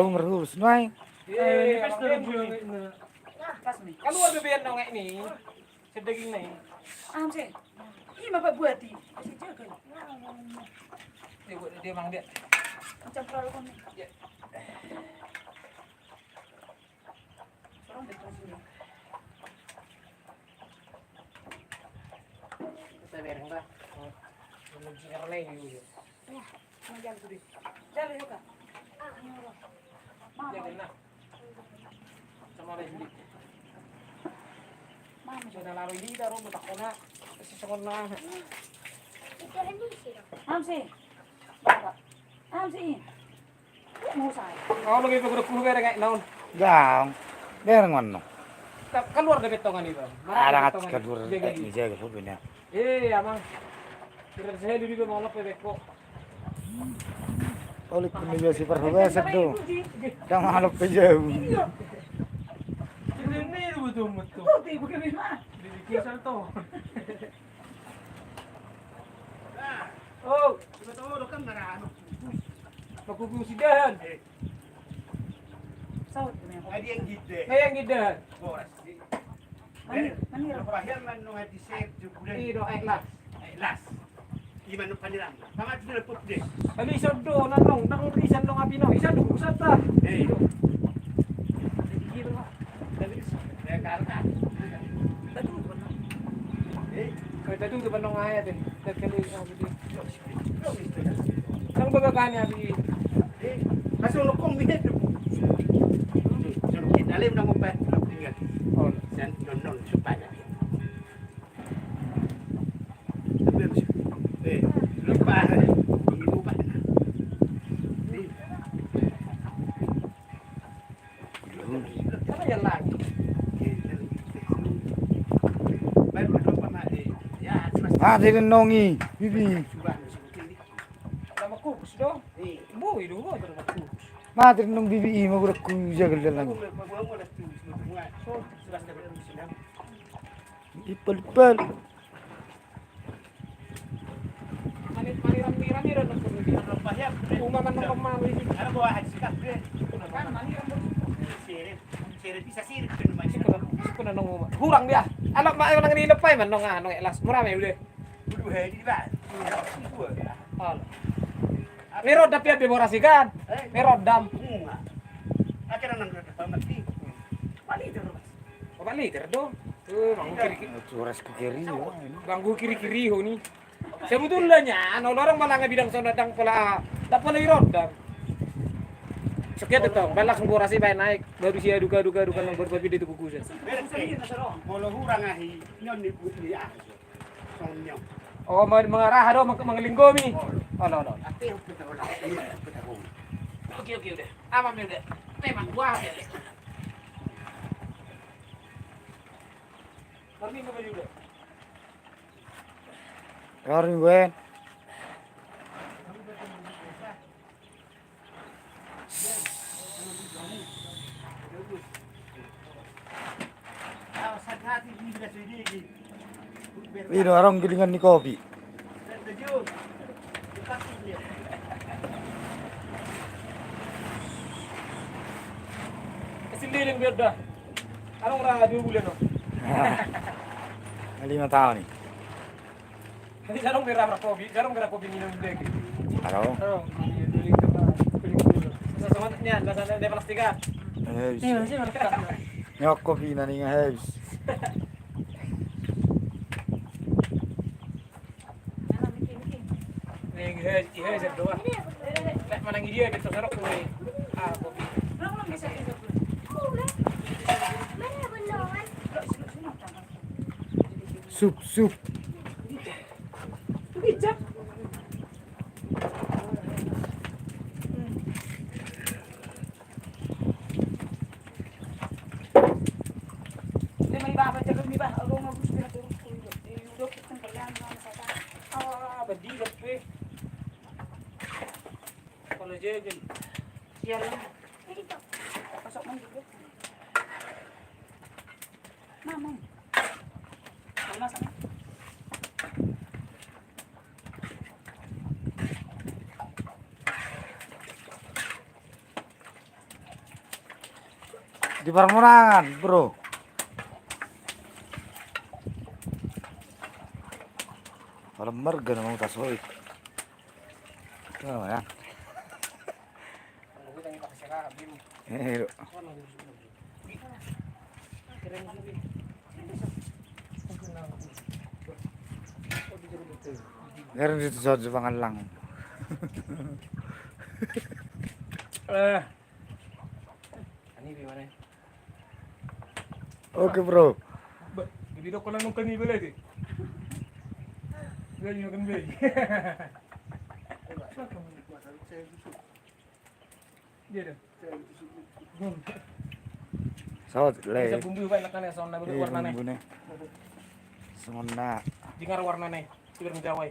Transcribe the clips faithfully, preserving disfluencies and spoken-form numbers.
Baru merhus, nuai. Eh, pas tu. Kaluar do be annon i. Sedaging na i. Am se. I ma pabuati. Masih jaga. Dia buat dia, Bang, dia. Macam terlalu kami. Ya. Sorong dia terus ini. Kita bereng dah. Menunjukkan lagi dulu. Wah, sama jalan tuh deh. Jalan juga. Mama. Jalan, nah. Sama lagi. Mama. Sudah lari di dalam, tak kena. Sesongon nah. Am se. Bapak. Am se. Kau lagi bergerak kulo bereng ai naon. Jang. Bereng mano. Ka-, keluar dari betongan itu. Ada ngat keluar. Jaga di. Jaga, jaga, jaga. Eh, amang. Kira saya dulu mau lepe beko. Oleh pun dia si perhobasan tu. Dah malok pe jauh. Iya. Ini betul betul. Betul, betul. Di kisah tu. Oh, coba tahu dong kan marah anu. Pakuku sidahan. Eh. Saut. Adi yang gede. Kayak gede. Boras. Mani, mani. Bahaya man nong adi set jukulan. Ido, eh, las. Eh, las. Ima nong paniram. Pamat sudah pop deh. Kali sodo nanong, nang risan nong api nong. Isan do busan ta. Eh. Ido. Jadi gila. Kau itu tuh penong ayat ini. Terkali aku di. Nang baga kani abi. Masuk lo kong minit tu. Suruh kita lem nang obat lo tinggal. Oh, dan non non supaya. Eh, lupa. Minum obat. Mate nong i, bibi. Mate nong bibi i, ma gurangku jagal dalan. Ipal, ipal. Mama nong mama ini. Ada bawa haji sikap deh. Kan mani kan bos. Seret, seret bisa seret kan rumah. Siko na, siko na nong uma. Hurang dia. Anak mak yang nang ini lepai man nong ah nong elas murah me udah. Udah haji di bawah. Dua. Al. Merodam pe boras ikan. Eh? Merodam. Bunga. Akhirnya nang depan mati. Paling terus. Opat liter do. Eh, banggu kiri kiri. Curas ke kiri. Banggu kiri kiri ho ni. Sebetulnya, no orang malah bidang sana dang pala, dang pala irot dang. Sekian tetong, balas ngorasi bae naik, baru sia duka duka duka nang baru babi itu kukusan. Molo hurang ahi, nyon ni putri ah. Oh, mengarah do, mengelinggomi. Olo, olo. Oke, oke, udah. Aman, udah. Tembak buah, udah. Kami ke baju, udah. Kami, Wen. Ino arong gilingan ni kopi. Kasih lilin biar dah. Arong ra dua bulan no. Lima tahun ni. Jadi sarong merah kopi, sarong merah kopi minum deh gitu. Halo. Sarong, iya, dua liter lah, dua liter. Sesuatu ni, ada sana ada plastik kan? Eh, bisa. Iya, sih, mereka. Nyok kopi nani habis. Ni, iya, iya, iya, doang. Lek manang dia, betul sarong, gue. Ah, kopi. Sup, sup. Kalau jadi. Iya lah. Masuk mandi dulu. Mama. Mama sana. Di parmonangan, bro. Alam marga nama utas hoy. Kenapa ya? Eh, lo. Garing situ soal Jepang alang. Eh. Ani di mana? Oke, bro. Ba, di dok kolang nungkan ni bela di. Bela ni makan bela. Dia dah. Saut le. Bisa bumbu bae, lakan ya, songon na bumbu warna ne. Songon na. Dengar warna ne. Sudah menjawai.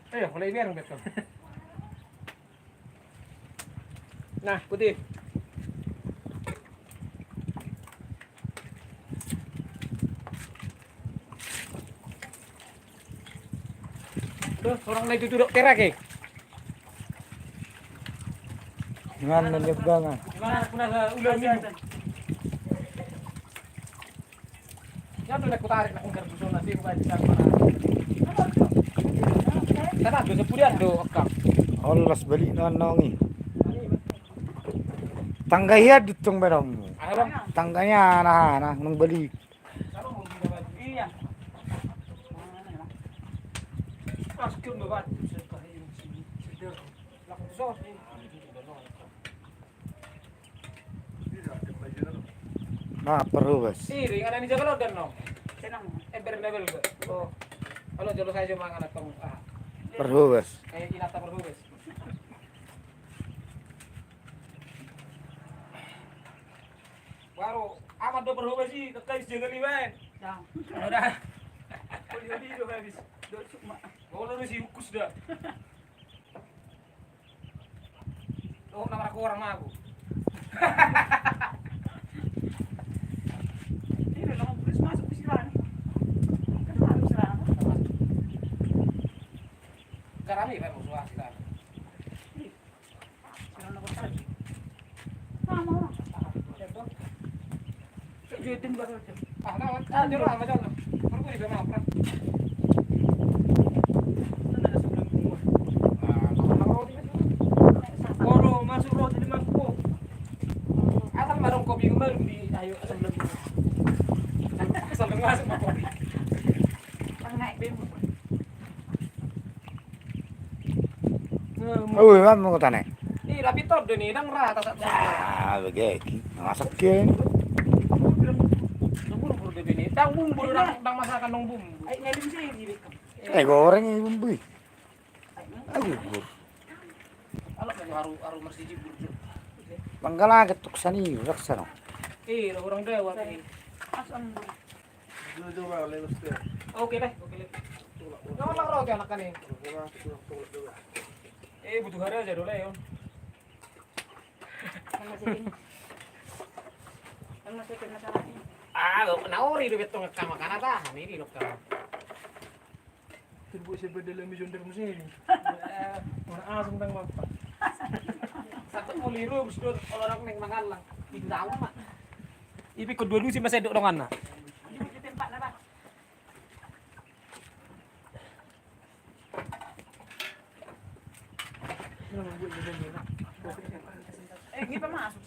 Eh, mulai biar betul. Nah, putih. Tuh, orang na itu duduk terak, eh. Dengan menyegang, ah. Gimana, gimana, ular ini? Ya, udah, aku tarik, nak, ungkar busona, sih, bukan, bukan, bukan. Kita kan, dosa pulian, do, ekam. Olas balik, nonong, i. Tangga ia ditong, berong. Apa? Tangganya, nah, nah, nung balik. Nah, perhubas. Ih, ringan ni jaga lodan, no. Senang. Eh, bernabel ke. Oh. Kalau jolo saya cuma anak kamu. Ah. Perhubas. Eh, inata perhubas. Baru amat do perhubas i, kekai jaga liwen. Dah. Udah. Oli-oli do habis. Do cuma. Bawa lu si ukus dah. Oh, nama aku orang mabuk. Ini udah lama terus masuk di sini. Kan harus serang. Garami, Pak, musuh asli. Ah, na, ah, jolo, ah, jolo. Perlu di bawah, Pran. Nah, nah, sebelum gua. Ah, kalau roti kan. Waduh, masuk roti di mangkuk. Asal ma dong kopi kembali di, ayo, asal belum. Asal belum masuk ma kopi. Tengah, Bim. Oh, kan mau tanya. Ih, rapi tot do ni, dang rata satu. Ah, begeki. Masak ke. Buru-buru do ni. Dang bumbu, dang, dang masakan dong bumbu. Eh, goreng i bumbu i. Aduh, bur. Kalau mau haru, haru marsijik bur. Manggala ketuk sani, raksana. Eh, orang dewa ni. Asam bur. Oke deh, oke deh. Nggak makan roti anak kan ini. Eh, butuh hari aja dulu ya, Om. Kan masih kena. Kan masih kena salah ini. Ah, lo kena ori do betong kama kana tahan ini dokter. Terbuat sebab dalam jonder musim ini. Mana asam tang bapak. Satu mau liru, bus dua kalau orang neng mangalang. Pindah amat. Ipi kedua dulu sih masih duduk dongan na. Di tempat apa? Eh, kita masuk.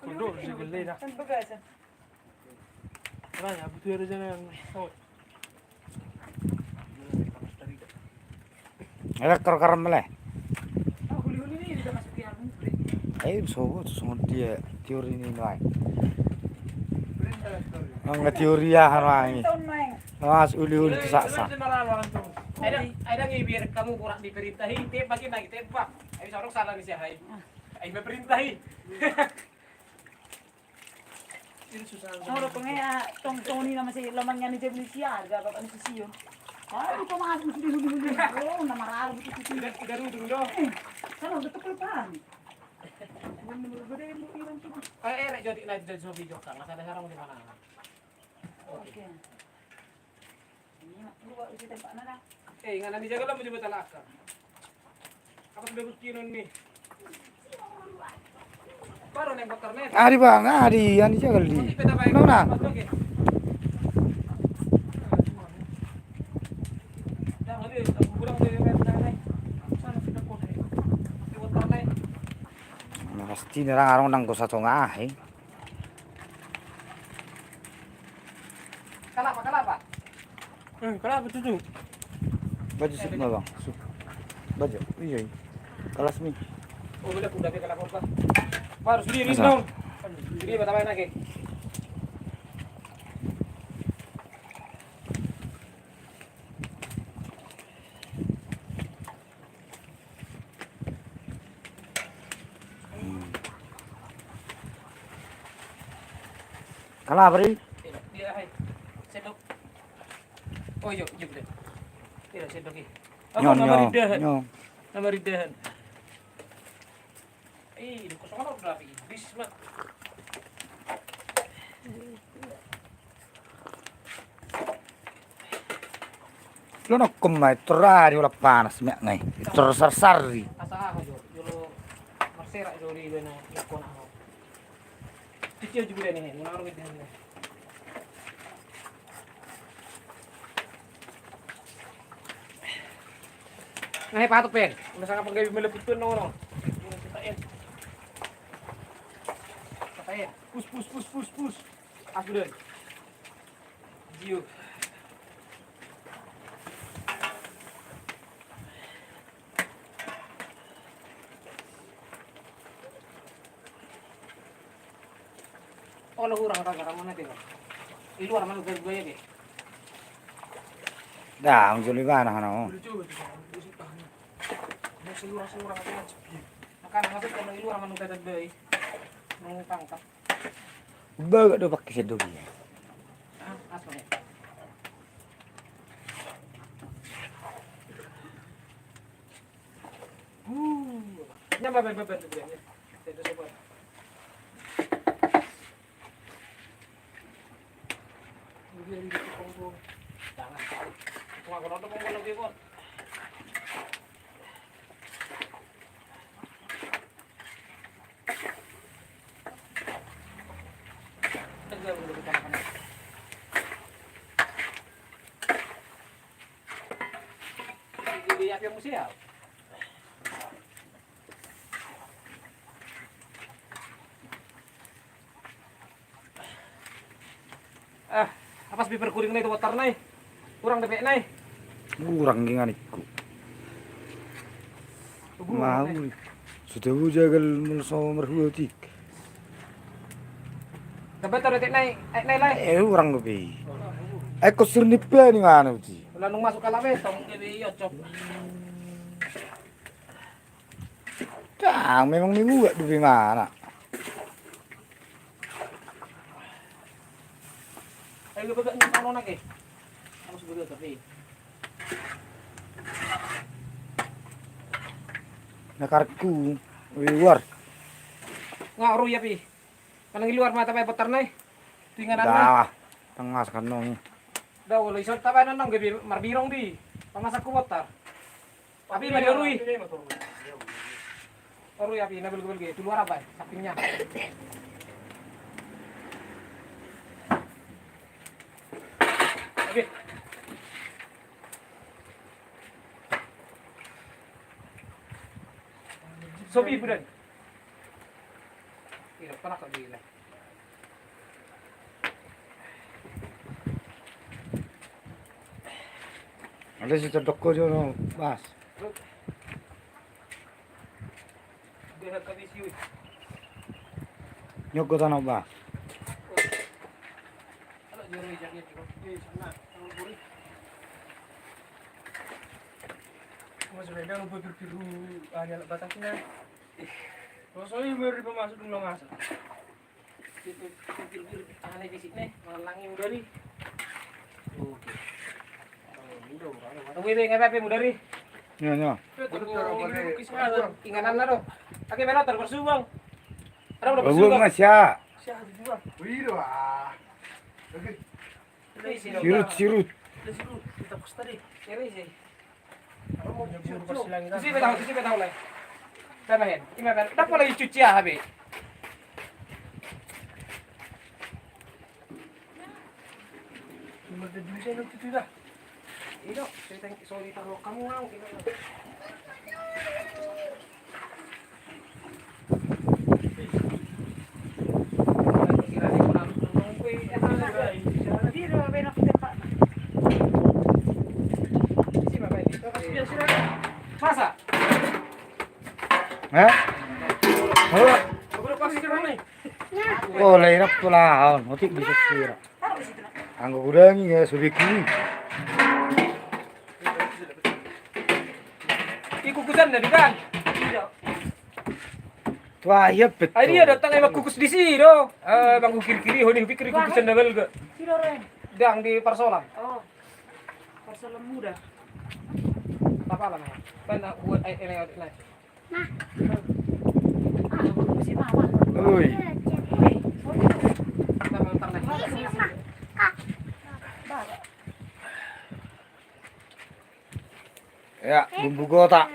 Kudu digele dah. Kan bagasa. Raya, butuh ada jalan. Oh. Ada kar-karam le. Ayo, so, so dia teori ni, Mai. Nggak teori ya, Mai. Mas uli-uli tu saksa. Ada, ada ngi biar kamu kurang diperintahi, tembak lagi, tembak. Ayo, sorok salah ni si Hai. Ayo, memperintahi. Ora pengen tong tong ni nama si lomang yang jadi siar gak bapak ni sisio. Baru cuma aku sudah dulu dulu. Oh, nama ragu itu itu. Udah udah dulu dulu. Kan udah tuh peluparan. Kayak erek jadi nanti dari sobi juga nggak sadar sarang di mana. Oke. Eh, inganan di jaga lah mau coba talaka. Apa sudah bukti non nih? Baru neng bakar nih. Ari bang, ari ani jaga di. Nona. Pasti nerang arong nang gosa tonga ahe. Kalapa, kalapa. Eh, kalapa tutu. Baju sip ma bang. Sip. Baju. Iya. Kelas mi. Oh, boleh udah ke kalapa. Baru sendiri dong. Sendiri batabai nake. Kalapa ri? Sendok. Oh, iyo, iyo, betul. Iya, sendok ini. Nyon, nyon, nyon. Nama ridahan. Ih, ini kosong apa udah habis, Mat? Lo nokkom mai tor ari ola panas miak ngai. Tor sarsari. Asa aho jo, jo lo marserak jo di bena nokko na aho. Cici aja gula ini, mau naruh gitu. Nah, patok pen. Udah sangat pakai meleputan no no. Patok pen. Pus pus pus pus pus. Aku deh. Jiu. Olo hurang raga ramona tega. Di luar manu garu gaya ke. Dah, ang joli bana hana o. Makana masuk kalau di luar manu garu gaya. Mau tangkap. Baga do pakai sendok dia. Nyampe beban tu dia. Sendok sobat. Iya, iya, muse ya. Ah, apas bi perkuring nai tu botar nai. Kurang depek nai. Kurang ginganikku. Mau. Sudah hujagal mul so merhuatik. Dapat tarik nai, eh, nai lai. Eh, kurang lebih. Eh, kusur nipa ni mana uji? Lalu masuk kalau betong, dia bi ocok. Dah, memang minggu gak dubi mana? Ayo, bebek ni, tano nak, eh. Harus bebek tapi. Nakarku, luar. Nggak, ru ya, pi. Kanang i luar mata bai botar nai. Tingan dah, tengah sekarang. Dah, wala ison tabaen nong gabe marbirong di. Pamasak ku botar. Api ma diorui. Orui api, na belge-belge, tu luar apa, sampingnya. Oke. Sobi, budan. Tidak pernah kau bilang. Ada si terdoko jo no, Bas. Nyogo tano, Bas. Mas, sudah ada lupa piru-piru, ah, nyala batasnya. Kalau soalnya baru dipemasuk dulu, Mas. Itu, itu, itu, itu, tangannya di sini, malangi udah nih. Oke. Oh, udah, udah, udah. Tunggu, itu yang apa, apa, udah nih? Iya, iya. Itu, itu, itu, itu, itu, itu, inganan lah, dong. Pakai melotor, bersubang. Ada udah bersubang. Mas, ya. Siapa juga? Wih, doh, ah. Oke. Sirut, sirut. Sirut, kita pos tadi. Sirut sih. Isi pe tahu, isi pe tahu lai. Tama hen. Ima pe. Dapat lagi cuci ya, Habib. Cuma ada dua saya cuci dah. Ini, saya thank you, sorry, taruh kamu, Bang. Ini. Masa? Hah? Oh, lain apa lah, on, otik bisa kira. Anggo kudangi ya, sudah kini. Ikukutan dari kan? Wah, iya betul. Ai dia datang emang kukus di sini do. Eh, bang kiri-kiri, honi pikir kukusan double ga. Dang di parsolan. Oh. Parsolan muda. Apa lah, Mas? Kan buat ai, ai, ai, ai. Nah. Ah, si mama. Oi. Oi, sorry. Ntar, ntar, ntar. Baru si mama. Kak. Baru. Ya, bumbu gota.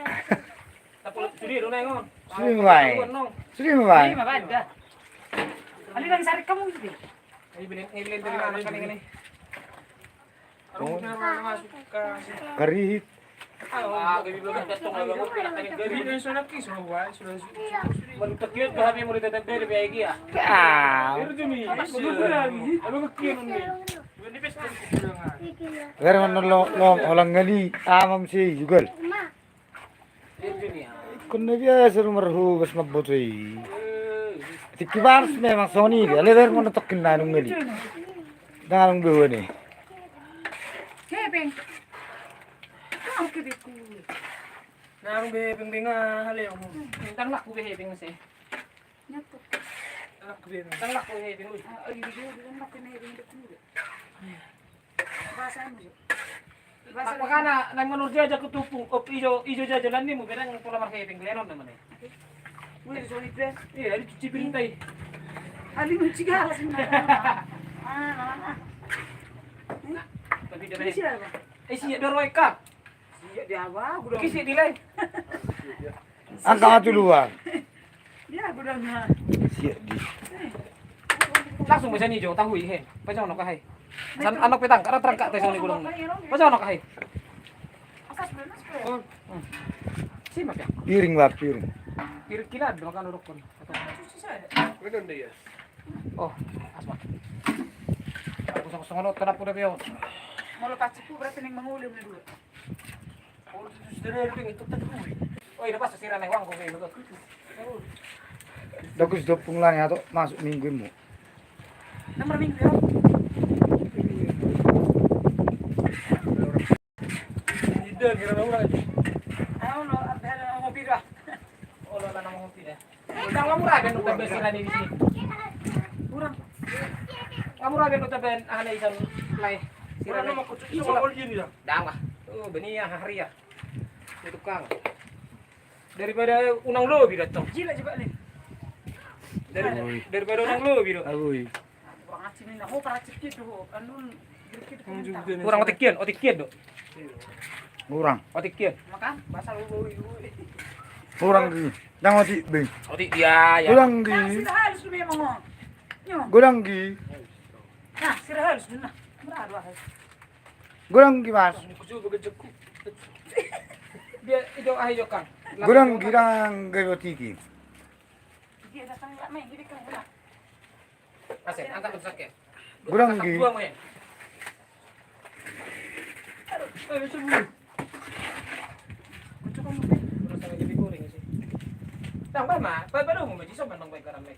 Sudah, Bang. Sudah, Bang. Sudah, Bang. Aliran sari kamu itu. Ini beli, ini beli dari mana kan ini? Oh. Karihit. Ah, gabi belum datang, belum datang. Gabi ini sudah ki, sudah, sudah, sudah. Baru tekiat ke H P, mulai tetap dari B I G ya. Ah. Baru tu ni. Baru kian ni. Wer mana lo, lo, holan ngali, amam si jugal. Kena biasa rumah rugas mabotoi. Tiki baras memang soni dia, lebar mana tokin na nung ngali. Dangan nung bewa ni. Hepeng. Kau hepeng ku. Nah, nung be hepeng benga hale. Tang laku be hepeng se. Nyatuk. Tang laku be hepeng. Tang laku be hepeng. Ah, oh, iya, dia bilang laku be hepeng. Bahasa anu, Jo. Bahasa apa kana, nang manurja aja ketupung, op ijo, ijo jajalan ni, mu berang pola marhepeng, lenon namanya. Wih, sorry, Ben. Iya, dicuci piring tai. Ali mencuci galas, ah, ah, ah. Tapi dia ini siapa? Eh, siap dua roy, Kak. Siap dia apa? Gudang. Kisi di lain. Angka tu luar. Iya, gudangnya. Siap di. Langsung bisa nih, Jo, tahu ihe. Pacang ono kahai. San anok petang, karena terangkat tes ini gudang. Pacang ono kahai. Atas benar, Bro. Oh, Piring, bah, piring. Piring kilat do kan urukkon. Oh, asma. Aku songo-songo nonton apa udah beo. Molo paciku berarti ning manguli muli dulu. Oh, itu sudah dari itu tetap dulu. Oh, iya, pas sirana uang kau bego. Dakus dopung lah ya, tuh, masuk minggu mu. Nomor minggu ya. Ida kira nomor aja. Ayo, lo, ada nomor pira? Oh, lo, ada nomor pira? Ndang lamur abe nu tabe sirana di sini. Kurang. Lamur abe nu tabe ahana isan lai. Sirana. Kurang nomor kucuk iso gol gini ya. Ndang lah. Oh, benia hari ya. Di tukang. Daripada unang lobi datang. Jilat juga nih. Dari, daripada unang lobi do. Abui. Kurang aci ni, nah, ho, paracik gitu, ho. Anu, gitu, gitu, komentar. Kurang otik kian, otik kian do. Kurang. Otik kian. Makan, basal, ui, ui. Kurang di. Ndang otik, Bing. Otik dia, ya. Kurang di. Nah, sira halus tu memang, oh. Nyo. Kurang di. Nah, sira halus tu, nah. Murah, dua halus. Godang gi, Mas. Dia, ido, ah, ido, Kang. Godang gi, ndang gabe otik i. Dia datang lak main, jadi Kang, lak. Asen, angkat tu sakke. Godang gi. Dua main. Aduh, eh, bisa dulu. Terus sama jadi goreng sih. Tambah, Ma. Baik, baik, mau, Ji, sopan, Bang, baik, garam, baik.